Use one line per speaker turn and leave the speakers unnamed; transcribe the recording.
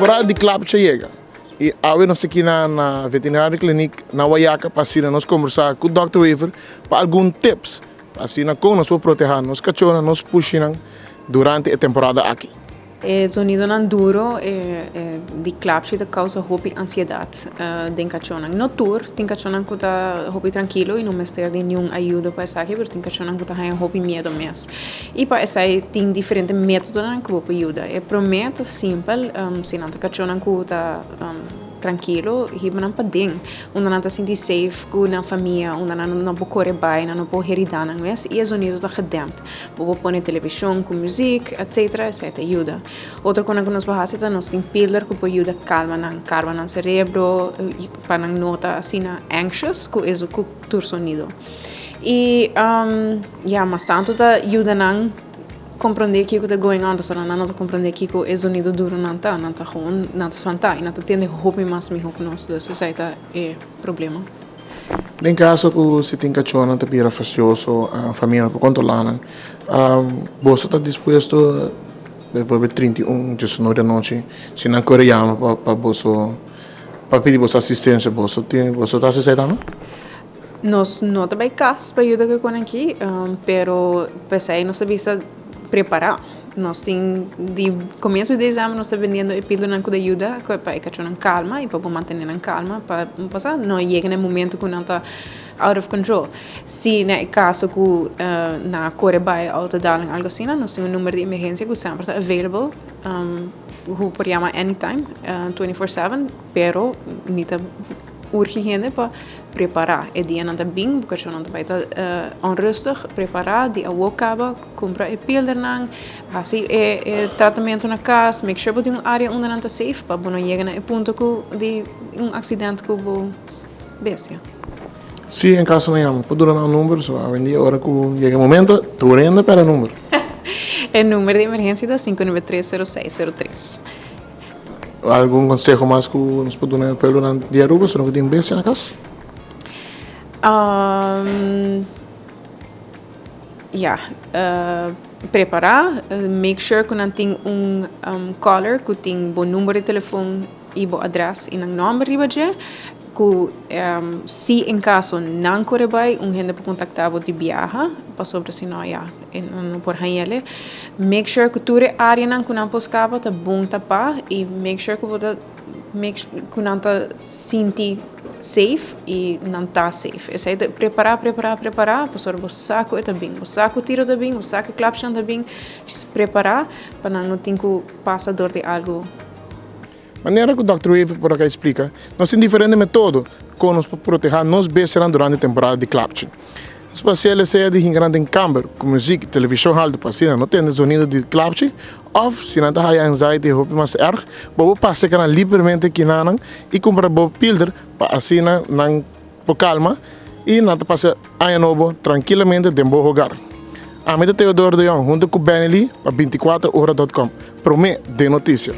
Temporada di klapchi a yega y awe nos ta aki na na Veterinario Clinic na Wayaca pa asina nos conversa cu Dòkter Wever pa algun tips pa asina con nos por proteha nos cachonan, nos pushinan durante e temporada aki.
E zonidonan duro di klapshi ta causa hopi ansiedad den cachonan. No tur, tin cachonan cu ta hopi trankilo y no mester di niun ayudo pa esaki, pero tin cachonan cu ta haña hopi miedo mes. Y pa esai tin diferente metodonan cu bo por yuda. E prome ta simpel, si nan ta cachonan cu ta trankilo, hiba nan paden, unda nan ta sinti safe cu nan famia, unda nan no por core bai, nan no por herida nan mes y e zonido ta gedempt. Bo por pone televishon ku muzik, etsetera, esei ta yuda. Otro kosnan ku nos por hasi ta nos tin pilder ku por yuda kalma nan, karma nan serebro pa nan no ta asina anxious ku e ku tur sonido. I ya, mas tantu ta yuda nan komprondé kiko ta going on pasobra nan no ta komprondé kiko e zonido duronan ta. Nan ta gewoon, nan ta spantá i nan ta tende hopi mas mihó ku nos, dus esei ta e problema.
Den kaso ku si tin kachónan ta bira fasioso, famia no por kontrolá nan, boso ta dispuesto bijvoorbeeld 31, 19 di anochi, si nan kore yama pa pa boso pa pidi boso asistensia, boso tin boso ta hasi esei tambe?
Nos no ta bai kas pa yuda ku e konan aki, pero p'esei nos ta bisa prepará. Nos tin di comienzo di december nos ta vendiendo e pildonan cu ta yuda pa e cachonan calma y pa por mantene nan calma pa pasa no yega na e momento cu nan ta out of control. Si na e caso cu nan a core bay auto dal nan algo asina nos tin un number di emergencia cu semper ta available cu bo por yama anytime 24/7 pero mi ta urgi hende pa prepara e dianan ta bin bo cachonan ta bay ta onrustig prepara di awo caba. Kumpra e pildernan, hasi e e tratamentu na kas, make sure bo tin un área unda nan ta safe pa bo no yega na e punto ku di un aksident ku bo bestia.
Si en kaso nan yama, por duna nan un number, so awendia ora ku yega e momento, tur hende pera e number.
E number di emergensia ta 5930603.
Algun konseho mas ku nos por duna e pueblonan di Aruba, si nan ku tin bestia na kas?
Ya, prepará, make sure ku nan tin un collar ku tin bo number di telefon i bo adrès i nan nòmber riba dje, ku si en kaso nan kore bai un hende por kontaktá bo di biaha, pasobra si no ya nan no por hañ'el. Make sure ku tur e áreanan ku nan por skapa ta bon tapá i make sure ku bo ta make ku nan ta sinti safe y nan ta safe. Esei ta prepara, prepara, prepara pasobra bo sa ku e ta bin. Bo sa ku tiro ta bin, bo sa ku e klapsnan ta bin. Just prepara pa nan no tin ku pasa dor di algu.
Manera ku Dòkter Wever por a kai splika, nos tin diferente metodo kon nos por proteha nos bestianan durante temporada di klapchi. Nos por hasi el sea di hinka nan den kamber ku muzik i televishon haltu pa asina no tende zonido di klapchi òf si nan ta haya anxiety hopi mas erg bo por pasa e kanan libremente kinanan i kumpra bo pilder pa asina nan por kalma i nan ta pasa aña nobo trankilamente den bo hogar. Ami ta Theodoro de Jong hunto ku Benny Lee pa 24 ora dot com. Prome den notisia.